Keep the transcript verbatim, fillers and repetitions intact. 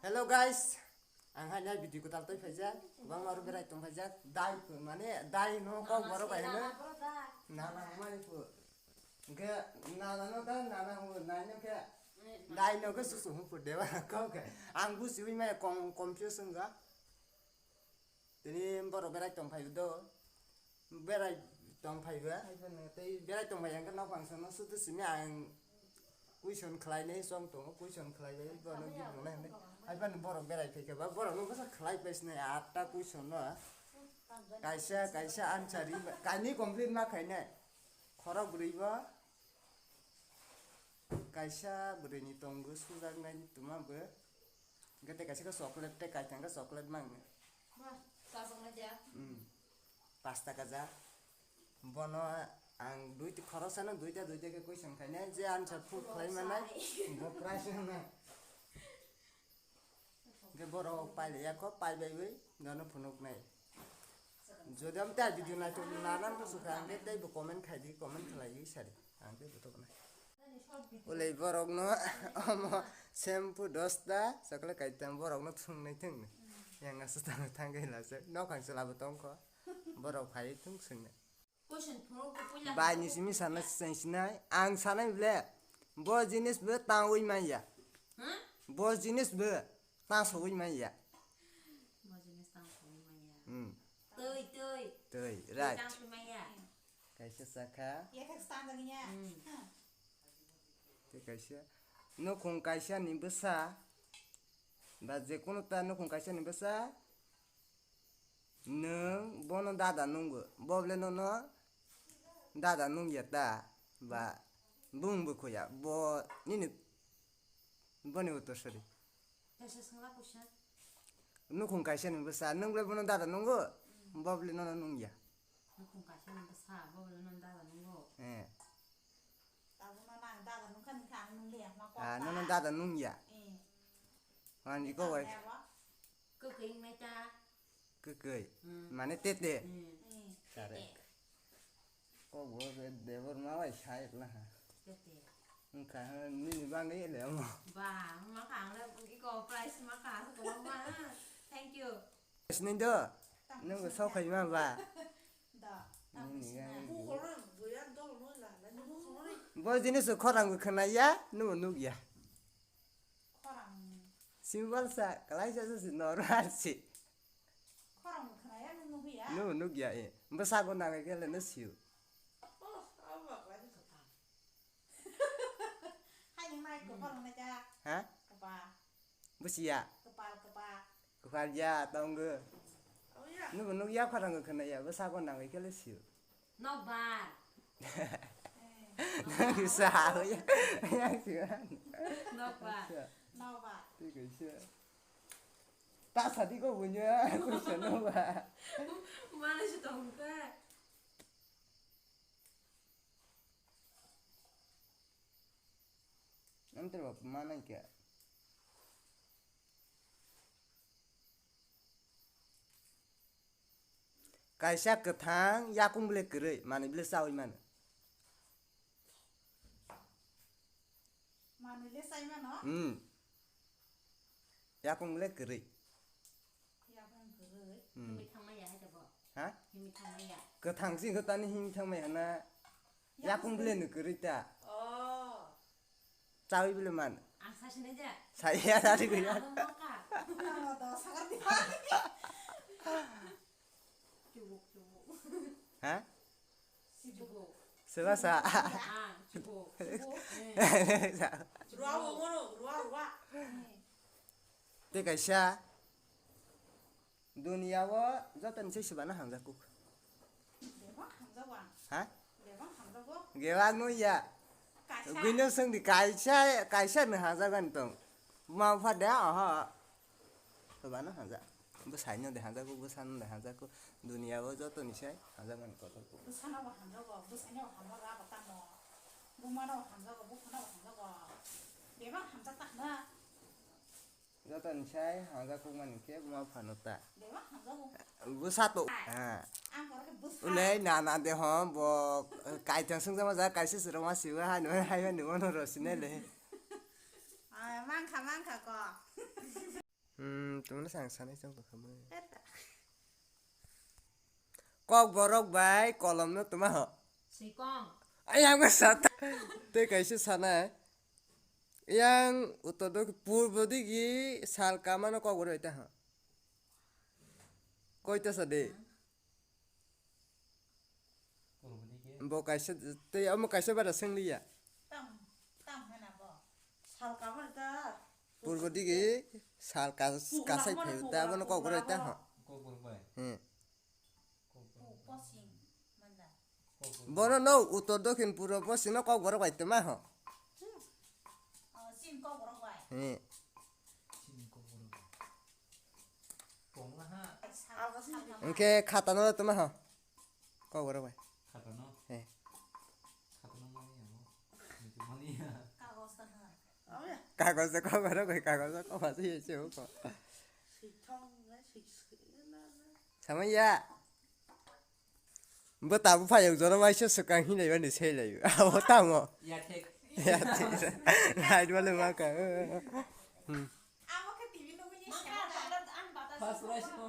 Hello guys, ang hai nai video kwtal twi phaijak, kwbangma oro berai tong phaijak, dai phu, mane dai no kok borok bai hino, nana hwnmani phu, hwnkhe nana no da, nana hwnwi nai no khe, dai no khe susu hwn phu deba kok khe, ang busiwi maya con-, confuse wngkha. Tini borok berai tong phai do. Berai tong phai ba. Hai phano tei berai tong phai ang khe nok pang sono sudu simi ang question khlai nai song tongo, question khlai bai bono git rwnai hwnwi. Hai phano borok berai phai khe ba borok no bwsa khlai pai sinai atta question no. Kaisa, kaisa answer ri ba. Kainwi complete ma khainai. Khorok bwrwi bo. Kaisa bwrwi ni tongo sujaknai tuma bo. Hwnkhe tei kaisa khe chocolate tei kaithang khe chocolate mang. Ba, chajak na dia. Hmm. Pash taka ja. Bono ang duita khoroksano duita duita khe question khainai, je answer full khlai manai, bo prize rwnai. Hwnkhe borok pailaiya kho, paibaiwi nono phunuknai. Jodi amtwi a video naithok nanang bwswkha, hwnkhe teibo comment khaidi, comment khlaiwi sadi. Ang tei butok nai. Ulai borokno omo shampoo dosta, chocolate kaitam borokno thungnai thung. Yang aswk tang thang khe lasa. Nokhang chwla bo tongkho. Borok phai thung swngnai. Bai ni simi sana seng sinai. Ang sanai ble. Bo jinis bo tangwi manya. Bo jinis bo tang sogwi manya. Bo jinis tang sogwi manya. Hmm. Tei, tei. Tei, right. Tang sogwi manya. Kaisa sakha. Yathak standard niya. Hmm. Tei kaisa. Nukhung kaisa ni bwsa. Ba je kono ta nukhung kaisa ni bwsa. Nwng bono dada nungo. Bo bole nono dada nungya ta. Ba bung bukhuya. Bo nini boni uttor sori. Kaisa swngla kusa. Nukhung kaisa ni bwsa. Nwng bole bono dada nungo. Bo bole nono nungya. Nukhung kaisa ni bwsa, bo bole nono dada nungo. Eh. Tabuk no nang dada nungkha nungkha ang nungliya ma kok. Ah, nono dada nungya. Eh. Ani ko wai. Kwkwi wngnai ta. Kwkwi. Hmm. Mane tete. Hmm. Hmm. Sare. Tete. Kok bo ke debor ma wai sai ekla ha. Tete. Wngkha ha, nini bangwi le mo. Ba, ma ka ang le iko price ma ka ko ma. Thank you. Sini do. Nung sok khai ma ba. Da. Nini ga. Bo jinis khorang khna ya, nu nuk ya. Khorang. Simple sa, kalai sa sa si normal si. Khorang khna ya, nu nuk ya. Nu nuk ya, eh. Bwsa go nangai khe le no siu. Oh, abo ba ni kha. Hai ni mai ko khorang na ja. Ha? Kapa. Bwsiya. Kepal, kepa. Kepal ya, tonggo. Oh, ya. Nubo nuk ya khorang khna ya, bwsa go nangai khe le siu. Nokbar. Nang sa, ya, ya, siu. Nokbar. Nokbar. Tei kaisa. Ta sadi ko bunya, kusa nokbar. Mana si tongka. Amtwrwbo manai khe. Kaisa kwthang yakung bwle kwrwi, manwi bwle chaui mano. Manwi le chai mano? Hmm. Yakung bwle kwrwi. Yakung kwrwi. Hmm. Himwi thangmaya hai tabo. Ha? Himwi thangmaya. Kwthang si kwtani himwi thangmaya na. Yakung bwle no kwrwi ta. Oh. Chaui bwle man. Ang sa sinai ja. Saya tadi gaya. Ano maka. Ano to sakar di. Chubuk, chubuk. Ha? Chubuk. Sebasa. Ah, chubuk. Chubuk. Eh. Ruwa, ruwa, ruwa, ruwa. Tei kaisa. Duniya o joto ni se swbano hamjak kuk. Bebak hamjago ang. Ha? Bebak hamjago. Gewak no ya. Kaisa. Gwino swng di kaisa, kaisa no hamjak ani tong. Buma bupha de, oho. Swbano hamjak. Bwsai no de hamjak kuk, bwsa no de hamjak kuk. Duniya o joto ni se hamjak ani kotor kuk. Bwsa no bo hamjago, bwsai no bo hamjago, abo tamo. Buma no bo hamjago, bupha no bo hamjago. Bebak hamjak ta hwno. Joto ni sai hamjak kuk mani khe buma phano ta. Bebak hamjago. Bwsa to. Ha. Ang koro khe bwsa. Ulei nana de hom bo kaithang sungjakma ja kaisa sirok ma siwa hai no hai ni mano ro sine le. Ah, mangkha, mangkha ko. Tumano sang sanai chong tongkha mo. Kok borok bai kolom no tuma ho. Sikong. Ayang sa. Te kaisa sana. Yang uttor do purbo digi sal kamano kok borok ita ho. Koita sa de. Bo kaisa tei omo kaisa bara sengli ya. Tam, tam hana bo. Sal kamar ta. Purbo digi sal kas-, kasai phaio ta abono kok borok ta ho. Kok borok bai. Hmm. Kok borok bai. Posing manda. Kok borok bai. Bono no uttor dokhin purbo posing no kok borok bai tuma ho. Hmm. Oh, sin kok borok bai. Hmm. Sin kok borok bai. Hwnkhe khatano tuma ho. Kok borok bai. Khatano? He. Khatano mani ya. Mani ya. Kagos de kok borok bai, kagos de kok bai se se ko. Samaya. Bo tabuk phai, jora waisa swkang hinwi bani sailaio. Abo tamo. Ya thik. Ya thik. Hai dwale maka. Hmm. Amo khe T V nugwi ni. First prize mo.